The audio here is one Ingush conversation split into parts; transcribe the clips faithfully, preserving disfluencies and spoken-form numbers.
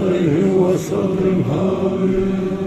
عليه وسلم. آمين.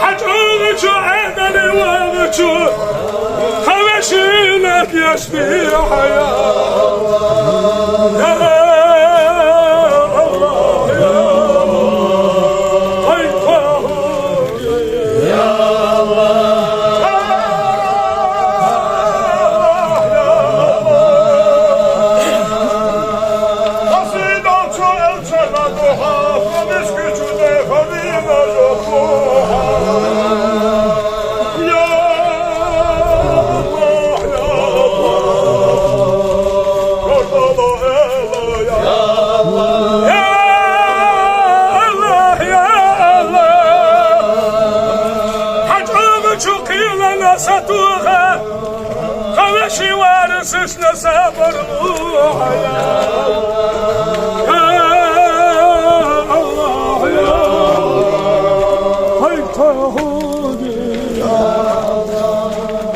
Хьа чӀоагӀа чу Ӏаьдали вагӀа чу, хьа вешийна кийчде хьа, я АллахӀ, я АллахӀ, я АллахӀ. Хьа чӀоагӀа чу кхелана сатоха, хьа веший варасашна сабар лу хьа, я АллахӀ, я АллахӀ. Хьай тохуди, я АллахӀ, я АллахӀ.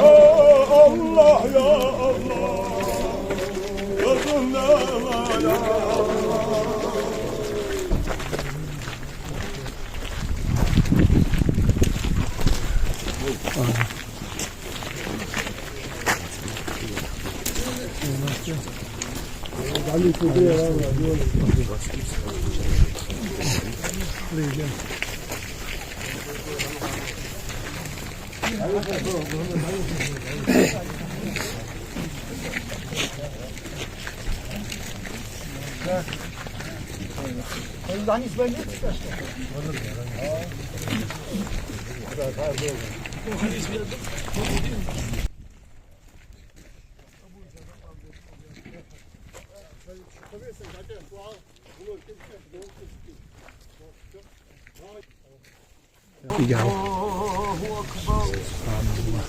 Идеал. Аллаху акбар. Субханаллах.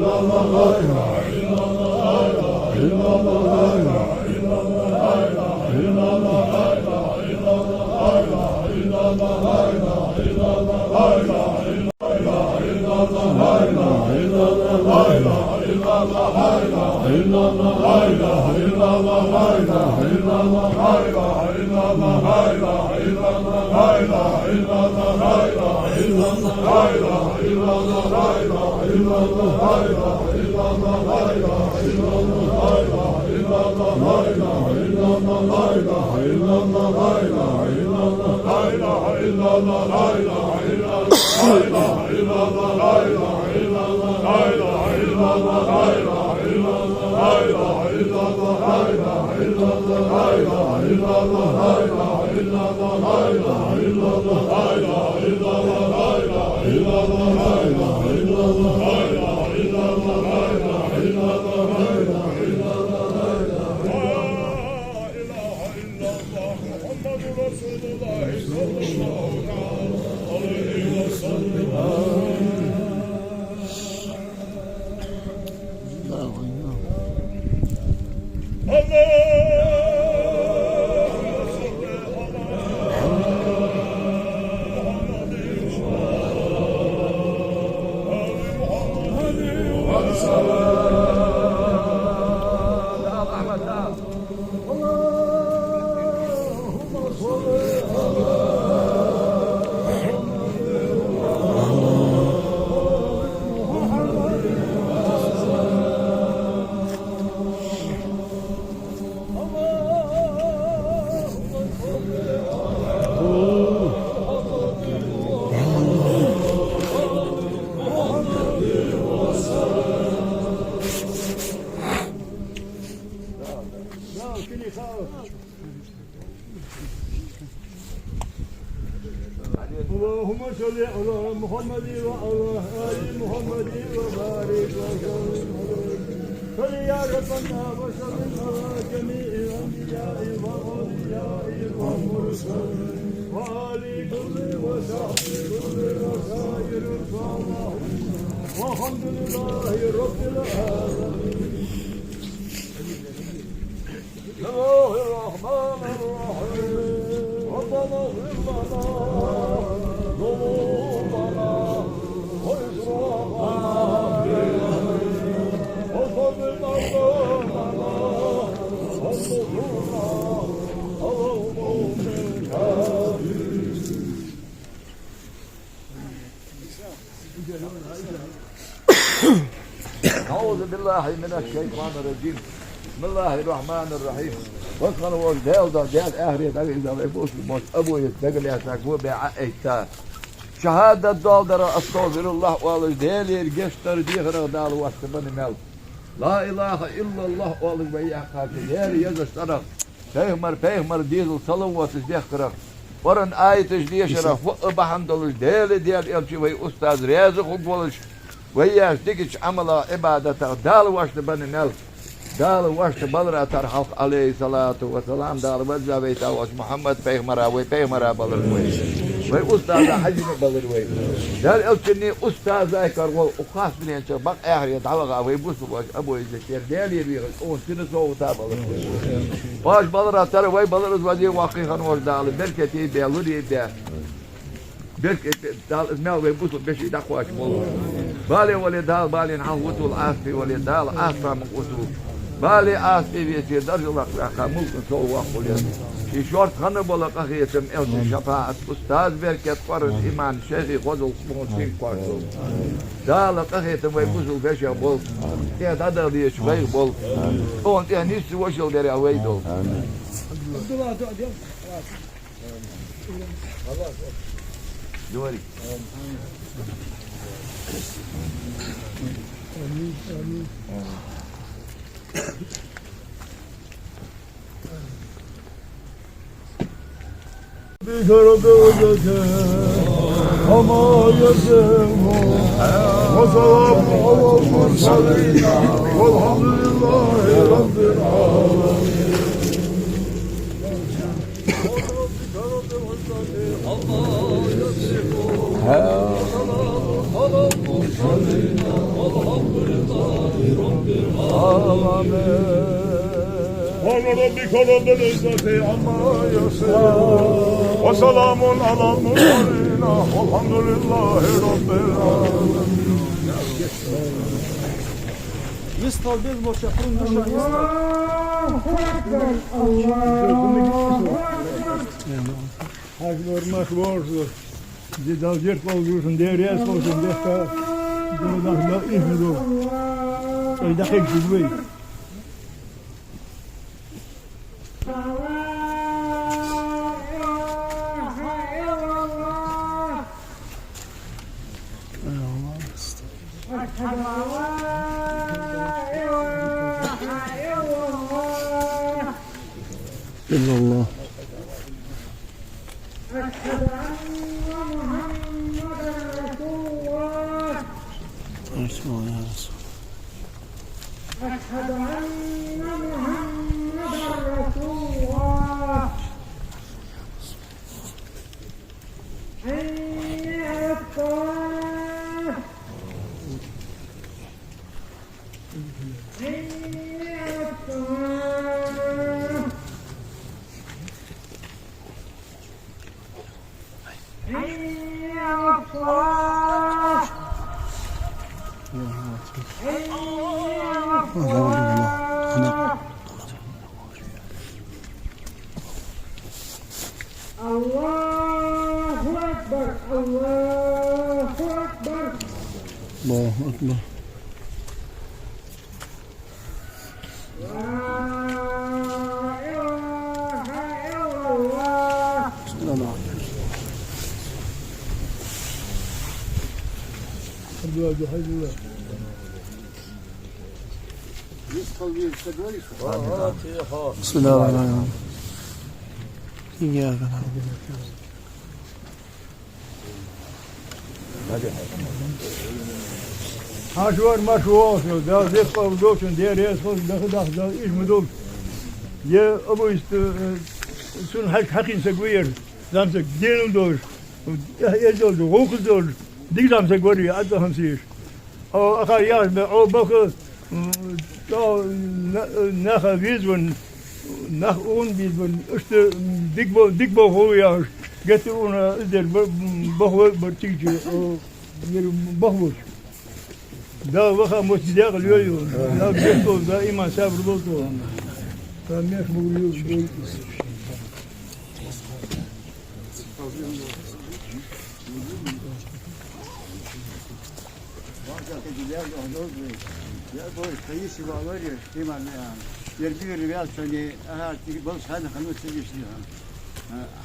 لا إله إلا الله محمد رسول الله صلى الله تعالى عليه وسلم. اللهم صل على محمد وعلى آل محمد وسلم. اللهم صل على محمد وعلى آل محمد وبارك وسلم عليه. صل يا ربنا وسلم على جميع الأنبياء والأولياء والمرسلين وآل كل وصحبه كل وسائر الصالحين. والحمد لله رب العالمين. بسم الله الرحمن الرحيم. ربنا اغفر لنا ذنوبنا وإسرافنا في أمرنا وثبت أقدامنا وانصرنا على القوم الكافرين. أعوذ بالله من الشيطان الرجيم. بسم الله الرحمن الرحيم. Воккха волча Даьла, Даьла, ахират дӀавийрза вай бусалба моттиг, Абу Ӏийса дага лаьцача го баь Ӏоайтта. Шахьадат доаладара, астагӀфируллахӀ оалаш, Даьлагара гешт дар дехарах Дала воашта бенна мел. Ла илахӀа иллаллахӀ оалаш вай яьккхача Даьла езача цӀерах, Пайхамара, Пайхамара дезал салам-моаршал дехкарах, Къуръан аяташ дешарах, фу а бахьан долаш, Даьла, Даьла элча, вай устаз раьза хургволаш, вай еш дикача Ӏамалах, Ӏибадатах Дала воашта бенна мел. Дала воашта балара тара хьалха, Ӏалайхи ссалату вассалам, Дала веза вайта волча Мухьаммад-пайхамара, вай пайхамара балар вай. Вай устаза хьажина балар вай. Даьла элчанни устаза каргӀо укх харцдийнахьа бакъ ахират дӀаваха вай бусалба волча Абу Ӏийса тӀера Даьлагара вехаш, цунна совгӀата балар вай. Оаш балара тара, вай балара из вазе ваккхий хинна волча Дала беркате бе, луре бе. Беркате Дала из маьл вай бусалба веший дӀакхоачаш болба. Бале вале Дала бален хьалха вуталва, Ӏазапе вале Дала Ӏазапах мукъа вуталва. Бале Ӏазапе веце даржа лакхваьккха мулкан сов воккха хуле. Ший шортта хинна бола къахетам, элчан шафаӀат, устаза беркат, Къуръан, иман, шайхий хозал, мухӀан синга кхоачаш долда. Дала къахетам вай бусалба вешех болба. ТӀехьа дӀадала дезаш вайх болба. Цунна тӀехьа нийсса вошал деррига вай долда. Говори. آمين، آمين. ربك رب العزة عما يصفون. وسلام على المرسلين. والحمد لله رب العالمين. آمين. سبحان ربك رب العزة عما يصفون. وسلام على المرسلين. والحمد لله رب العالمين. Йистхила беза болча хьун муша йистхила. الله أكبر. الله أكبر. Хьажа вар мах ворзу. Ди Дала дерт болчун, Дела раьза хилчун дехка, Дала дерт болчун, Дала ихна ду. Ай, дахик жугвей. أشهد أن لا إله إلا الله. إلا الله. أشهد أن محمدا رسول الله. أشهد أن محمدا رسول الله. أشهد أن محمدا رسول الله. حي على الصلاة. حي على الصلاة. حي على الصلاة. حي على الصلاة. الله أكبر، الله أكبر. الله أكبر. لا إله إلا الله. الحمد لله، الحمد لله. بسم الله الرحمن الرحيم. إياك نعبد. Хьажа вар мах ворзу, Дала дерт болчун, Дела раьза хилчун, даха даха Дала ихна ду. Е абу йист, э, цун хьаж хьакхийна саг вар, зӀамсаг, денал долаш, э, эздел долаш, гӀулакх долаш, дика зӀамсаг вар, е а даханза еш. О, аха яхаш бе, о, баха, м, то на-, наха везаван, нах ун безаван, иштта дика бо-, дика боху яхаш, геттара уна издер ба-, м, бахо бар тигчи, о, ер бахлуш. Да, ваха мос декъал йой ю. Да, бехтол, да, иман сабр болтол. Да, меш мугу ю, ю.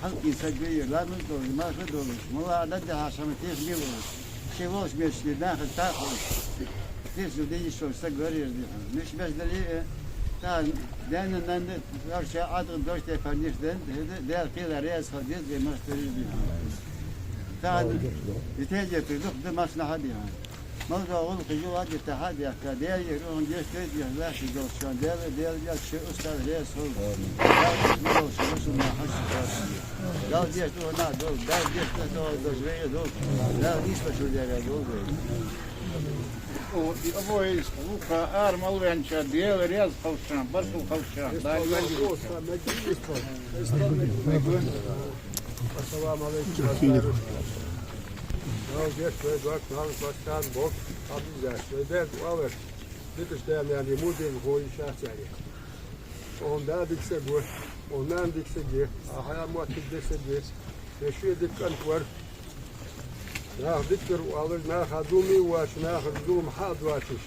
Хьалкхийна саг вар, ламаз долаш, маьрша долаш, мала Ӏададда хьашама теша мегаш. Ший волча мешке нахаца тӀакхоллаш, тешал де йиш йолаш саг вар ер дийхьа. Миш беш дале а, тахан даьна-нанна вӀашагӀ Ӏадат дош тӀе парниш дан, Даьла кхела раьза хила деза вай мах тӀера дийхьа. Тахан итеге туй дукха да массанахьа дийхьа. Мала гӀулакх хила а дитахьа а дехка, Даьлагара укхун гешт дайта дехка лаьтташ долча шоана Даьла, Даьла гешт шоай устаз раьза хилва. Дала гешт ма долаш, мусулман хьаша хилва. Дала гешт укхунна а долда, Дала гешт тӀехьа долаш вайна а долда. Дала нийсача чура даьра долда вай. О, и обои из гӀулакха ара мел ваьннача Даьла раьза хилва шоана, баркал хилва шоана. Дала ваьннача. Ассаламу Ӏалайкум. Дала гешт вай дог, Дала массарна болба, хьабизаш. Вай бер дуалар. Дикаш даьннар мудин гой шахтари. Оха да дика саг ва, оха нана дика саг я, а хьа мотт дика саг я. Вай шоай дика кӀант вар. Нах дика дар оалаш, наха думи ваш, наха зулам хьа доацаш.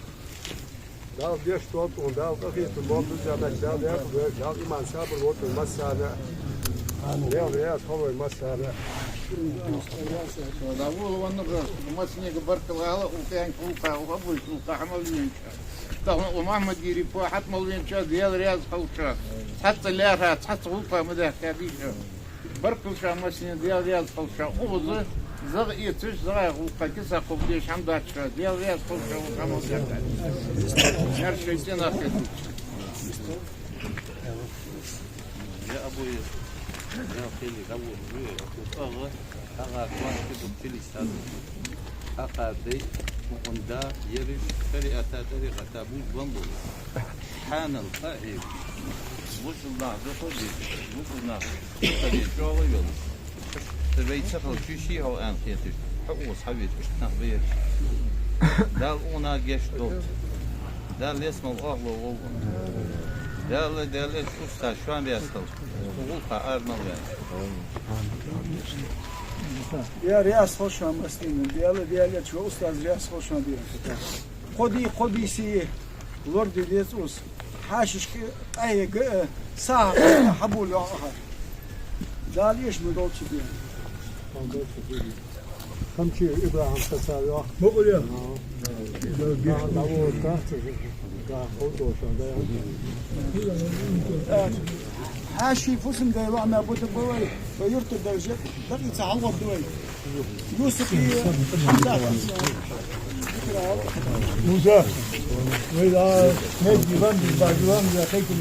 Дала гешт долда, Дала къахетам болба, Дала декъал дойла, Дала иман сабар лолда массарна. Амин. Дала раьза хилва вай массарна. Да, вула ванна, массанега баркал ала, укх тӀехьенга гӀулакха, укх обои гӀулакха хьа мел ваьннача. Тахан укх Мухьаммадгири по хьатӀа мел ваьннача Даьла раьза хилва шоана. Цхьацца лаьрхӀа, цхьацца гӀулакха ма даьхкадий шо. Баркал шоана массанена, Даьла раьза хилва шоана. Укхаза зӀамига эцаш, зӀамига гӀулакха киса кховдаш хӀама дац шоана. Даьла раьза хилва шоана, укх хьа мел даьхкадий. Маьрша шоай цӀенах хетача. Я обои, я хили, да вот, вы, укхаза, ага, квас, кидук, тилис, саду. Аха дай, Укхун да ерригача шариӀата, тӀарикъата бувзабенна болаш, хьанал къа а хьежаш, бусалба нах дукха а деш, бусалба нах дукха а деш, чӀоагӀа а йолаш, цу вай ца хилча йиш йий хьо аьнна хеташ, хьо укхаза хьавеча, иштта нах ба ераш. Дала укх наха гешт долда. Дала ялсмала оахалол лолда. Дала, Дала, устаз шоана раьза хилва. Укх гӀулакха ара мел ваьнна. Даьла раьза хилва шоана, массанена. Даьла, Даьла, шо устаз раьза хилва шоана, Даьла. Кхо ди, кхо бийса лораде деза укхаза. Хьаьшашка къахьега, сахьат хьабола йоагӀа акхар. Дала эшам долда шоана, Даьла. Хамчи ИбрахӀим сацав йоах. Бакъ да. Даьла гешт долда. Хьаьший фусам-дай лоӀаме бутаргба вай, вай юртара даржа дакъий ца хьалгӀоргда вай. Юсупи Хьамзат. Муса. Вай да, меги ван, баги ван, я кайки.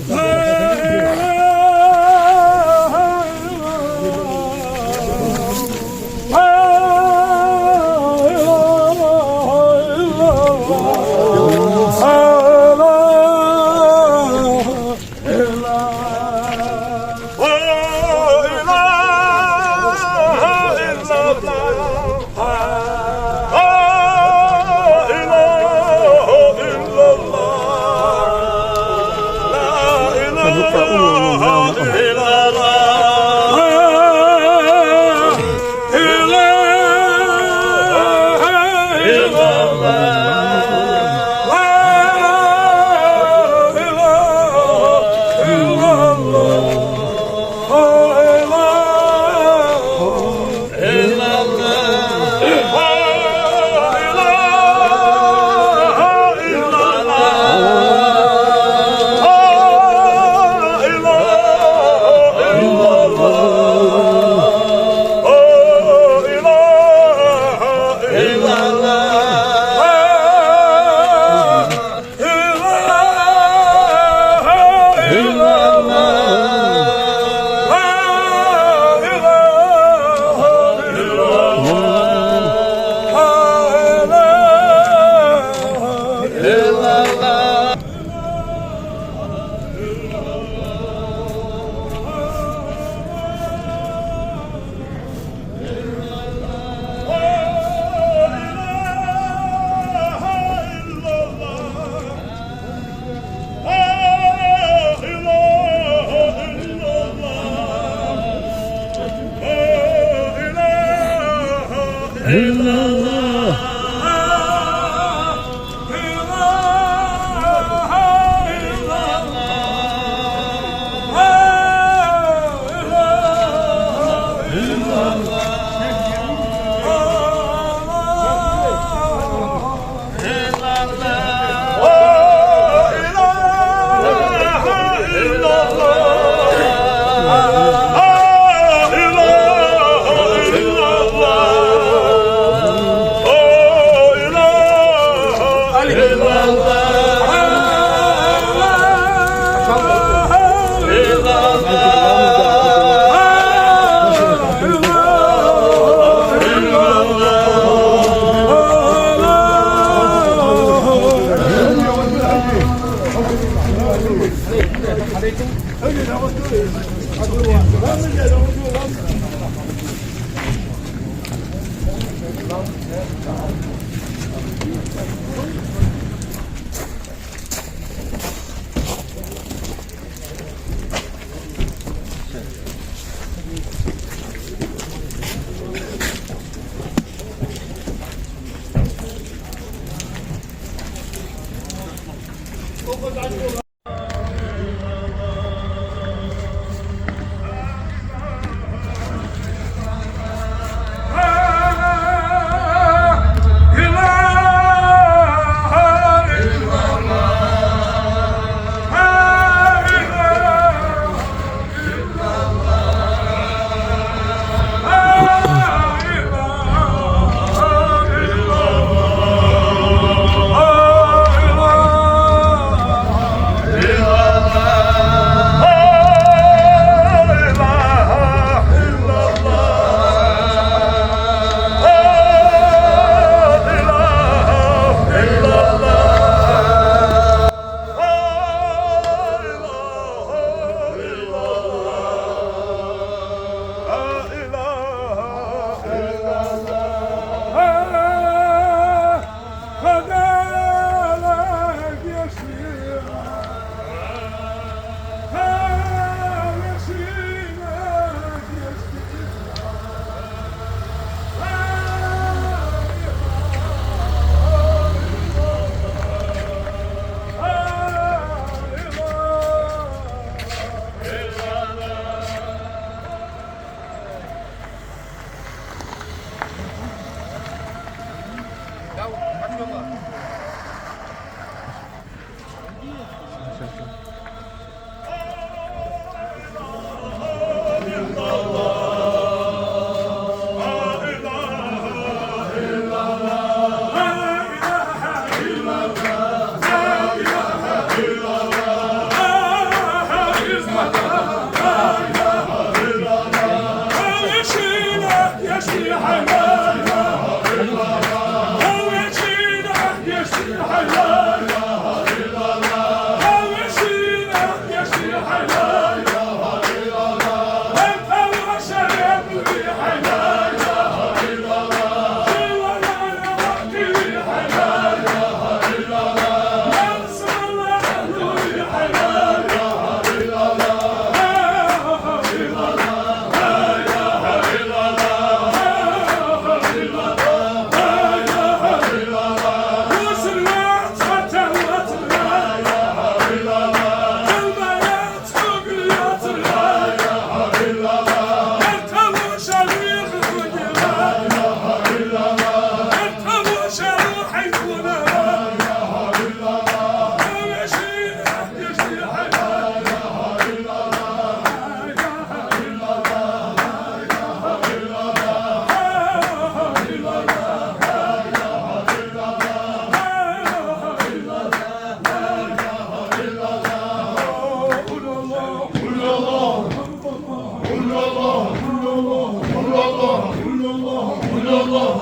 إله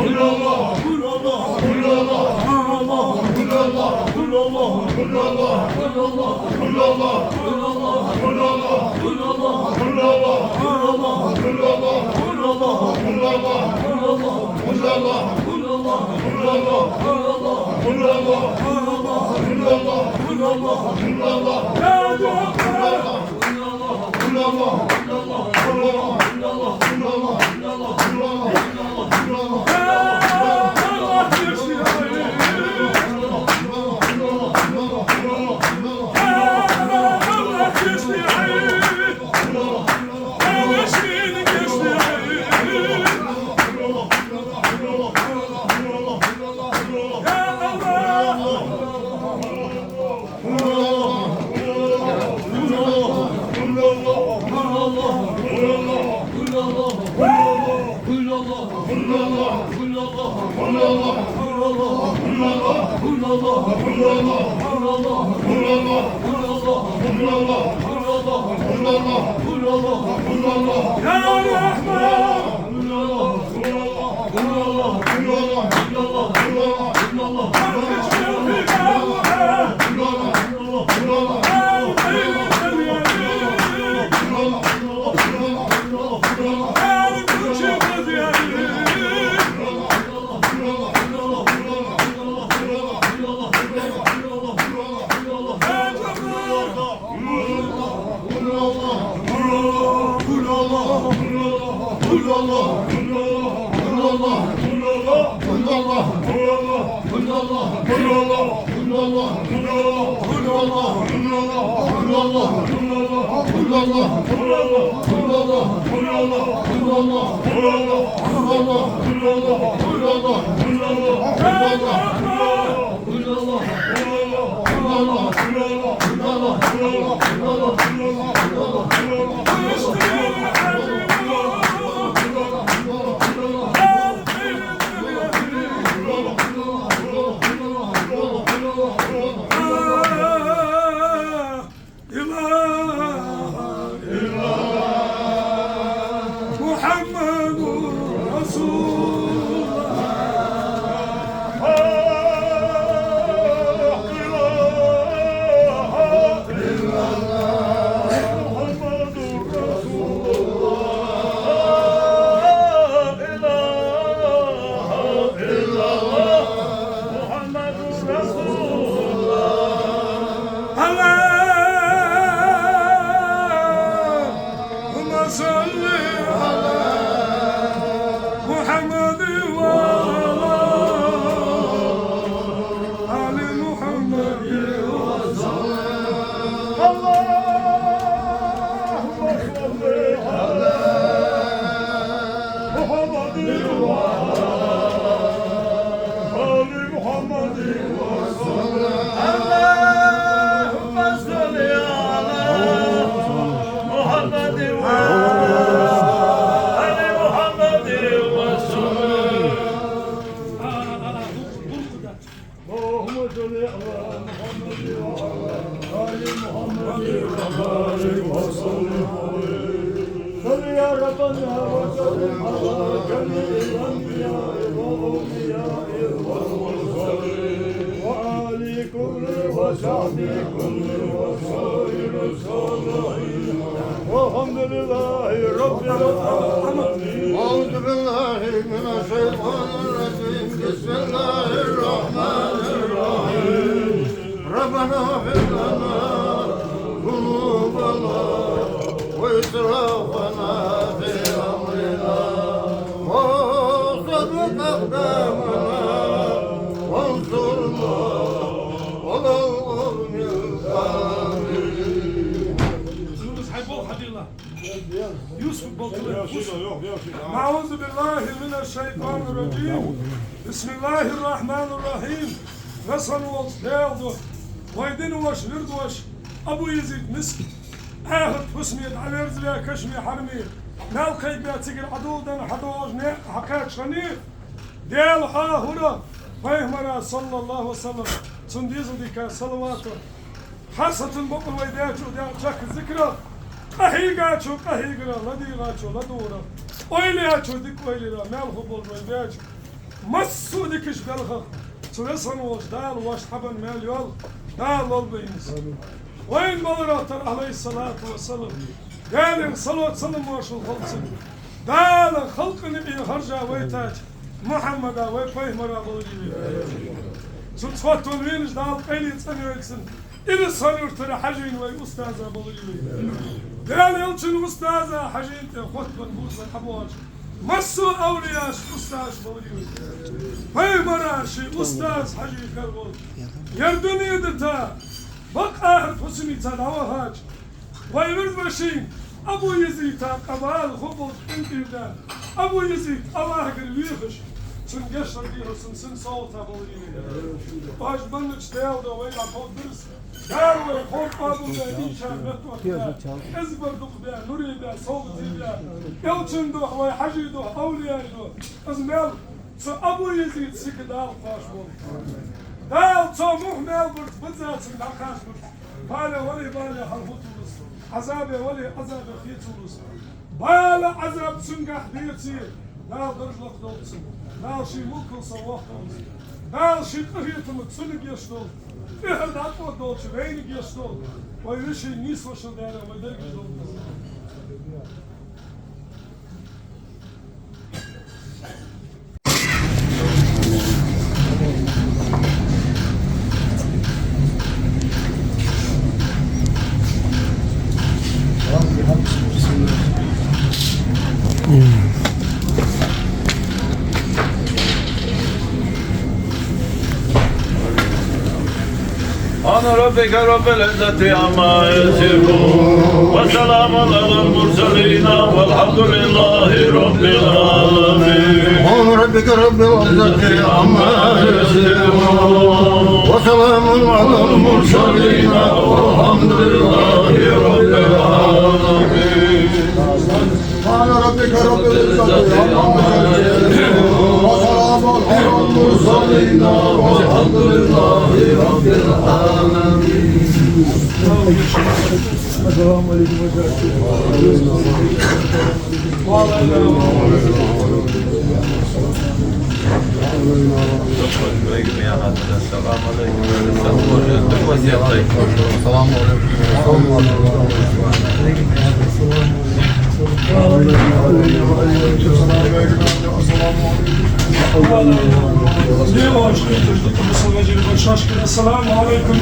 إلا الله محمد رسول الله. لا إله إلا الله محمد رسول الله. لا إله إلا الله محمد رسول الله. اللهم صل على محمد وعلى آل محمد وسلم. اللهم صل على محمد وعلى آل محمد وسلم. اللهم صل على محمد وعلى آل محمد وسلم. اللهم صل على محمد وعلى آل محمد وبارك وسلم عليه. صل يا ربنا وسلم على جميع الأنبياء والأولياء والمرسلين وآل كل وصحبه كل وسائر الصالحين. والحمد لله رب العالمين. أعوذ بالله من الشيطان الرجيم. بسم الله الرحمن الرحيم. ربنا اغفر لنا ذنوبنا وإسرافنا في أمرنا وثبت أقدامنا وانصرنا على القوم الكافرين. Юсуп, болтале. أعوذ بالله من الشيطان الرجيم. بسم الله الرحمن الرحيم. Веза волча Даьла духьа, вай дина воша, вирда воша Абу-Язид Миски, Ахьмад-Хьусаме дӀаверзаваь Кашме хьараме, маьл кхайкабаь цигара Ӏодоладенна хьадоагӀаш наькъа хьакхаьча хана, Даьла хьоахавора, Пайхамара, صلى الله عليه وسلم, цунна дезалдийхка салавато, хьасатан бокъонца вай даьчо даь чехка зикро, къахьийгачо къахьийгаро, ладийгӀачо ладувгӀаро, Ойла яьчо дика ойла йира, маьл хургболаш вай баьча. Массо а дикача балхах цу Веза хинна волча Дала вайна хьабенна маьл йоалл, Дала лолба вайна из. Вайна баларах тара, Ӏалайхи ссалату вассалам, Даьлера салот-салам моаршал хилда цунна, Дала халкъа наькъа тӀа хержа вайтача Мухьаммада, вай пайхамара баларий вай. Цунца хоттавенна венаш Дала къайле цӀенйойла цунна. Илисхан-Юртара Хьажийна вай устаза баларий вай. Даьла Элчан устаза Хьажийна тӀа хоттавенна бувзам хьабоагӀаш массо а овлияша устазаш баларий вай. Пайхамара ший устаз Хьажий хинна волча ер дунен дита бакъахьара фусамица дӀавахача, вай вирза вешийна Абу Язита къа бала хургболча къинтӀера да, Абу Язит АллахӀагара вехаш, цунна гешт дехаш, цунна син совгӀата баларий вай. Оаш беннача Даьла духьа вай дӀа кховдадир из. Дала вай кховда къоабалбаь, дийша меттаоттабаь, кӀезига бар дукха баь, нуре баь, совгӀате баь, Элчан духьа, вай Хьажий духьа, овлияй духьа. Из маьл цу Абу Язита сиха Дала кхоачашболба. Дала цо муха маьл барт бизза цунга дӀакхачаболба. Бала вале, бала хьалхутуллуц, Ӏазабе вале, Ӏазабе хетуллуц. Бала, Ӏазаб цунгахь деце, Дала дарж лакхдолда цун, Дала ший мулкал соввохталда цун, Дала ший къахетамах цунна гешт долда, тӀехьара дӀатӀадолча вайна гешт долда, вай веший нийсвошал Дала вай дерригаш долда. سبحان ربك رب العزة عما يصفون، وسلام على المرسلين، والحمد لله رب العالمين. سبحان ربك رب العزة عما يصفون، وسلام على المرسلين، والحمد لله رب العالمين. سبحان ربك رب العزة عما يصفون، وسلام على المرسلين، والحمد لله رب العالمين. السلام عليكم ورحمة الله. السلام عليكم. السلام عليكم. السلام عليكم.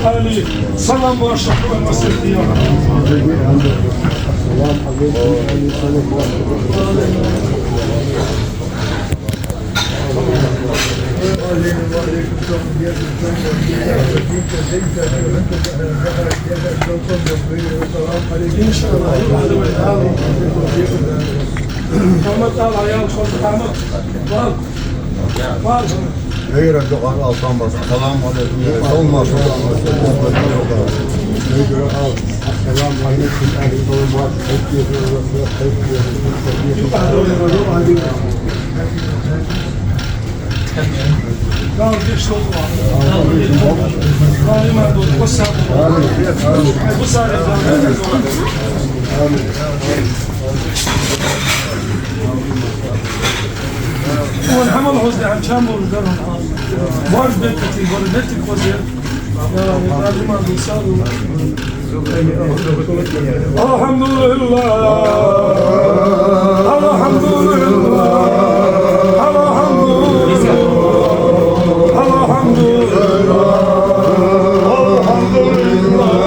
إن شاء الله. السلام عليكم. السلام عليكم. Вон хьамал хьоздехьа чам болаш дар. Вож беттати, вож беттати хоза. الحمد لله. الحمد لله. الحمد لله. الحمد لله. الحمد لله. الحمد لله.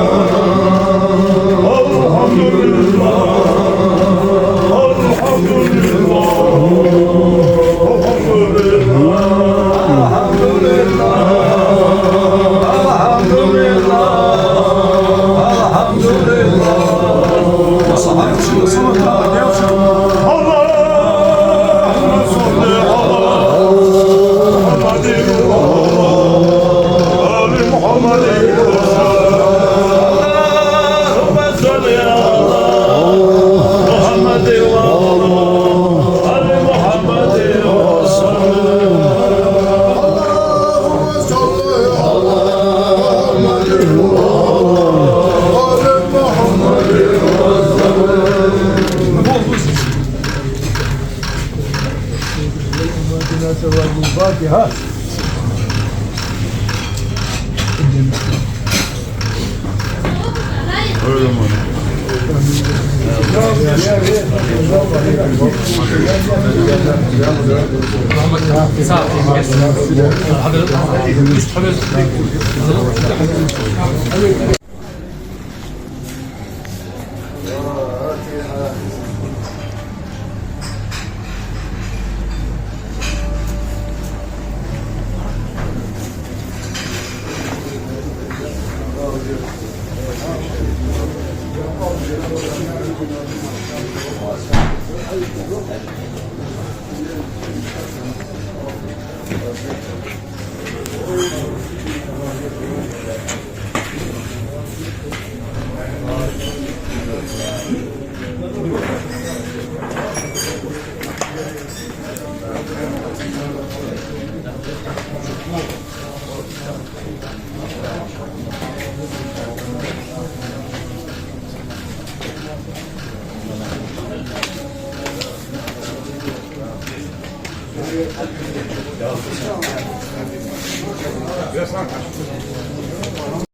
الحمد لله. الحمد لله. الحمد لله. اللهم صل